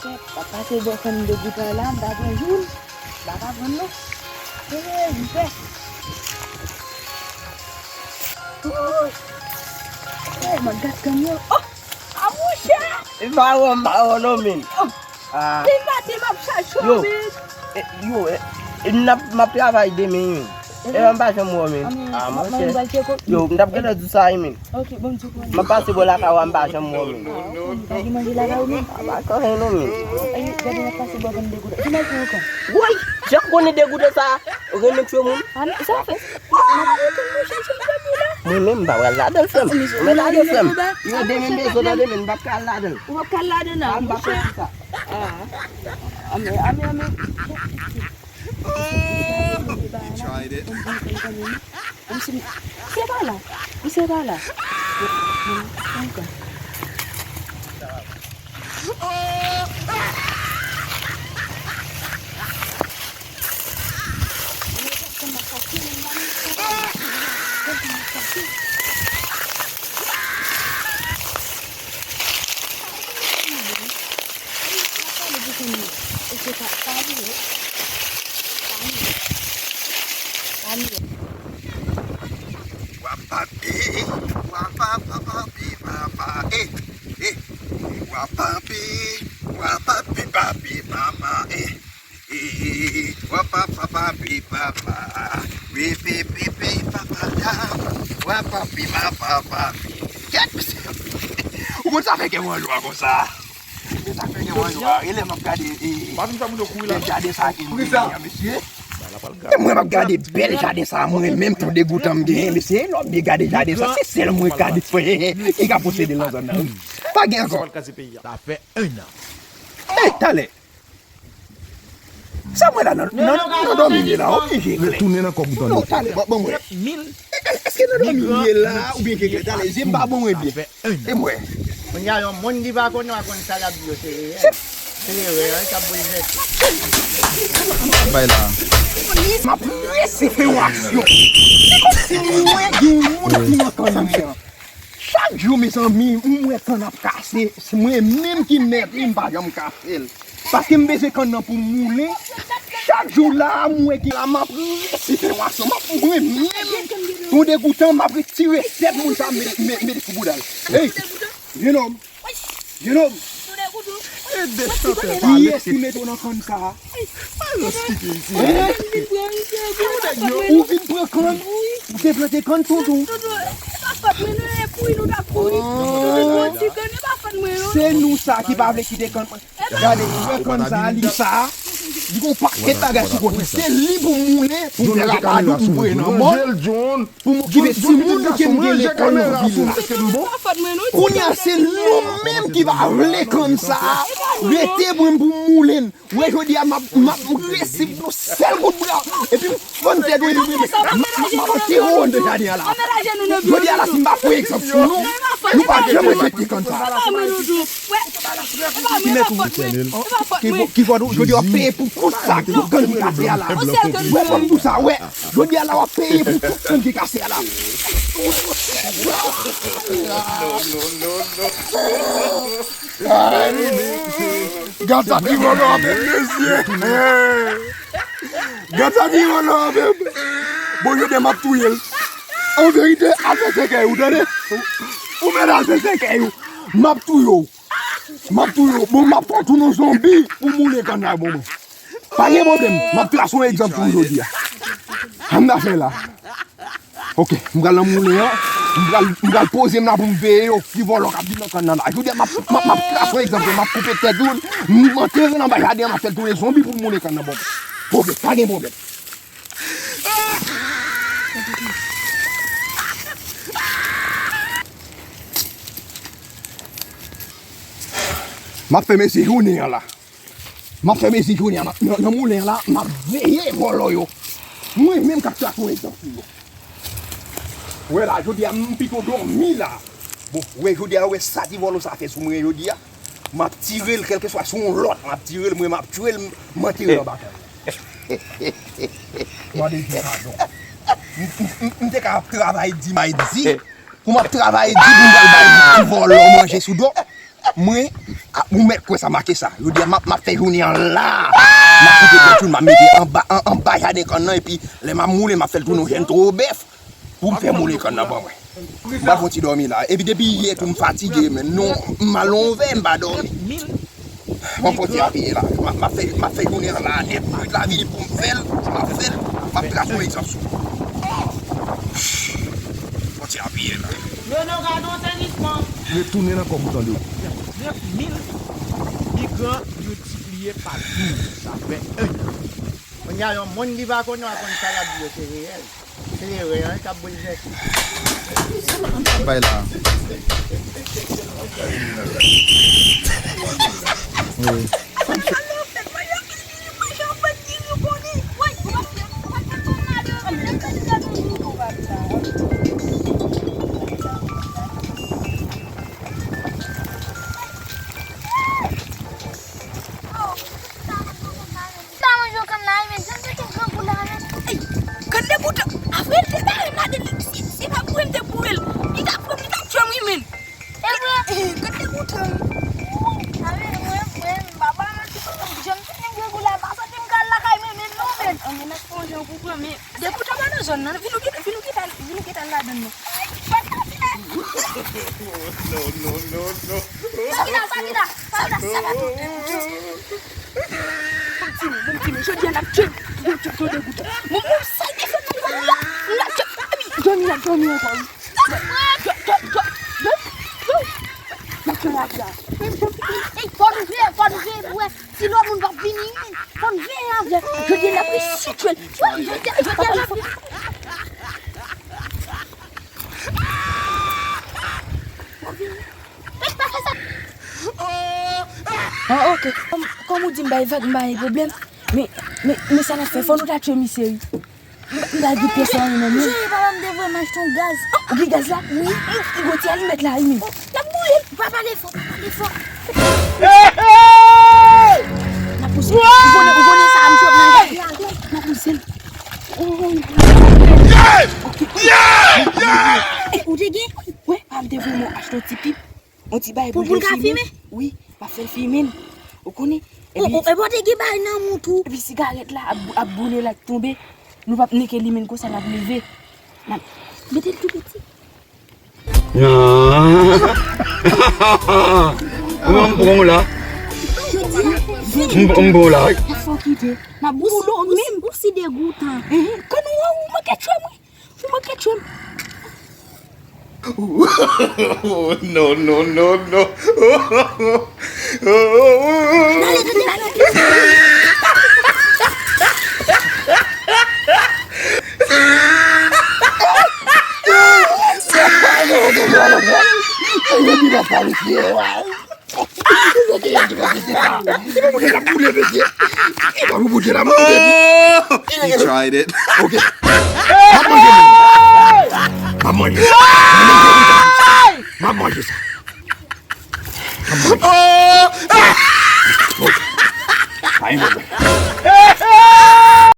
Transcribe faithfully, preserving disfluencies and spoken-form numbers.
M ap pase bò fèm degoutan la, m pa pran youn. M pa ka pran non. Ee, m pè. Wouy! Ee, m ap gad kanyon. Oh! A mouche! E pa wè m pa wè non, men. Oh! Ah. Li mati m ap chache w, men. Eh, yo, eh, eh, n ap, m ap travay demen, men. E m pa janm wè w, men. Ah, monchè. Yo, m t ap gentan di w sa, wi, men. Ok, bon, m di w. M ap pase bò lakay ou a, m pa janm wè w, men. Ah, ok, m pa gen manje lakay ou, men. Ah, pa konnen non, men. Ay, gade, m ap pase bò fèm degoutan. Ki manje ou kon? Woy, jan m konnen degoutan sa, ou renmen tchwe moun. Ah, men, sa fè. M ap rete mouche sou fèm li la. Mwen menm, m pa pral ladan l, frè m. Mwen ladan l, frè m. Yo, demen m bezwen tande, men m p ap ka al ladan l. Ou p ap ka al ladan l, non, mouche. Ah, m p ap fè sa. Ah. Ame, ame, ame. Misye pa la. Misye pa la. Wapapi, wapapapapi, papa, eh, eh. Wapapi, wapapi, papi, mama, eh. Ee, wapapapapipapa. Wipipipi papata. Wapapi mapapapi. Kèt, mesye. Ou konn sa fè kè mwen lwa konsa. Ou konn sa fè kè mwen lwa. E lè m ap gade, e, e, e jaden sa ke m genyen an, mesye. E mwen m ap gade bèl jaden sa, mwen menm tou degoutan m genyen, mesye. Lè w ap byen gade jaden sa, se sèl mwen gade ki ka posede nan zòn nan, wi. Pa gen ankò. Sa fè enn an. Ey, talè. Sa mwen la nan, nan, nan dòmi m ye la, oblije klè. Retounen nan kòb ou tande. Non, talè, ban, ban mwen. Èske nan dòmi m ye la, oubyen ke klè? Talè, zye m pa bon mwen byen. E mwen. Kounye a, yon moun ki pa konn w a konn sa l ap di yo, se reyèl. Se reyèl, sa boulvèse. Bay la. M ap prese fè yon aksyon. Se kòmsi mwen gen yon moun ki nan kanmi an. Chak jou, mezanmi, m wè kann ap kase, se mwen menm ki mèt li, m pa janm kase l. Paske m bezwen kann nan pou m moulen. Chak jou la, m wè ki la, m ap resi fè wason, m ap mwen menm. Yon degoutan, m ap retire tèt moun sa, m mete, mete, mete sou bouda l. Ey, jenòm, jenòm. Kiyès ki mete w nan kann sa a? Hein? Ou vin pran kann? Ou te plante kann, tonton? Se nou sa ki pa vle kite kann. Gade, ou wè kann sa a, li sa a, li gon pakèt bagay sou kote. Se li pou m moulen, pou m fè rapadou, pou m voye nan mòn. Pou m okipe timoun ke m gen lekòl nan vil la. Kounye a, se nou menm ki pa vle kann sa a rete pou m, pou m moulen l. Wè, jodi a, m ap, m ap resi yon sèl kout bra. Epi m fann tèt ou, epi m, m, m, m ap antere w anndan jaden an la. Jodi a la, si m pa pran egzanp sou nou, nou pa janm respekte kann sa a. Ki mèt ou? Ki, ki fòt ou? Jodi a w ap peye pou tout sa, tout kann ki kase a la. Wè, fòt ou sa, wè. Jodi a la w ap peye pou tout moun ki kase a la. Gad sa ki vòlò a menm, mesye. Gad sa ki vòlò a menm. Bon, jodi a m ap touye l. An verite, al fè sèkèy ou, tande. Ou mèt al fè sèkèy ou. M ap touye w. M ap touye w. Bon, m ap fòtounen zonbi pou moulen kann la, bon, bon. Pa gen pwoblèm, m ap trase yon egzanp pou ou jodi a. Sa m ta fè la. Ok, m pral nan moulen an, m pral, m pral poze m la pou m veye yo, ki vòlò k ap vin nan kann nan la. Jodi a, m ap, m ap, m ap trase yon egzanp, m ap koupe tèt youn, m antere l anba jaden an, m ap fè l tounen zonbi pou l moulen kann nan, bon. Ok, pa gen pwoblèm. M ap fè mesye jounen an la. M ap fè mezi jounen an, m ap, nan, nan moulen an la, m ap veye vòlò yo. Mwen menm k ap trase yon egzanp pou yo. Wè la, jodi a, m pito dòmi la. Bon, wè, jodi a, wè sa ti vòlò sa fè sou mwen jodi a. M ap tire l, kèlkeswa si yon lòt, m ap tire l, mwen m ap tchwe l, m antere l anba tè. Mande Dye padon. M, m, m, m te ka ap travay di m a di. Pou m ap travay di pou m pral bay yon vòlò manje sou do. Mwen, a, ou mèt kwè sa make sa. Yo di a m ap, m ap fè jounen an la. M ap koupe bèt youn, m ap mete anba, an, anba jaden kann nan, epi lè m ap moule, m ap fè l tounen yon jèn twowo bèf. Pou m fè moule kann nan ban mwen. M pa fon ti dòmi la. Epi depi yè tou m fatige, men non, m al on vè, m pa dòmi. M ap fon ti apiye la. M ap, m ap fè, m ap fè jounen an la nèt. Nwit la vini pou m fè l, m ap fè l, m ap trase yon egzanp sou ou. Fon ti apiye la. Nono, gade yon sezisman. Retounen nan kòb ou tande. Nèf mil migran miltipliye pa dou, sa fè en an. Kounye a, yon moun ki pa konn, pa konn sa l ap di yo, se reyèl. Se erè an k ap boulvèse. Bay la. Wi. M pa manje yon kann la, men janm soti grangou la, men. Ey, kann de bouton. Avril, te bare m ladan li. Si, si pa boure m te boure l. Li t ap pran m, li t ap tchwe m, wi, men. E vre? Ey, kann de bouton. Wi, a, men mwen, mwen, m pa ba manti, janm soti grangou la, pa santi m ka al lakay mwen, men non, men. An, men n ap fè yon jan pou pran, men. De bouton pa nan zòn nan, vin ou gentan, vin ou gentan, vin ou gentan ladan l non. Ay, pa t ka fè. No, no, no, no. Sa ki la, sa ki la, sa ki la, sa pa bon. Bon, timoun, bon, timoun, jodi a n ap tchwe. Bon, tchwe, tchwe, de bouton. Bon, bon, sa ki fè nan zòn nan, n ap tchwe. Dòmi, n ap dòmi ankò, wi. Dòmi, dòmi, dòmi, dòmi. N ap tchwe la, la. Ey, fò nou veye, fò nou veye pou wè. Si lòt moun p ap vini, fò n veye avè l. Jodi a n ap resi tchwe l. Jodi a, jodi a n ap. Ey, pa fè sa. Ah, ok. Kòm, kòm ou di m bay vag, m bay pwoblèm. Men, men, men sa n ap fè, fò nou ta tchwe misye, wi. M pa gen pyès anyen nan men m. Jere, papa m te voye m achte yon gaz. Ou gen gaz la? Wi. Li gon ti alimèt la, wi, men. N ap boule. Pa pale fò, pa pale fò. N ap pouse. Ou konnen, ou konnen sa, m sot nan gaz la. N ap pouse l. Oh. Ok. Eh, ou te gen? Wi, papa m te voye m achte yon ti pip. Yon ti bagay pou pou l ka fimen? Wi, m ap fè l fimen. Ou konnen? Epi, epi w te gen bagay nan men w tou. Epi sigarèt la ap, ap boule, l ap tonbe. Nou p ap neke limen l konsa, l ap leve. N ap mete l tou piti. Non. Mwen, m pran w la. Jodi a, m, m pran w la, wi. Fò kite. N ap boule w menm. Ou si degoutan. Kan nou wè w, ou manke tchwe mwen. Ou manke tchwe m. No, no, no, no. He tried it. Ok. M ap manje, man. M ap manje. M ap manje sa. M ap manje. Ok. Pa gen pwoblèm.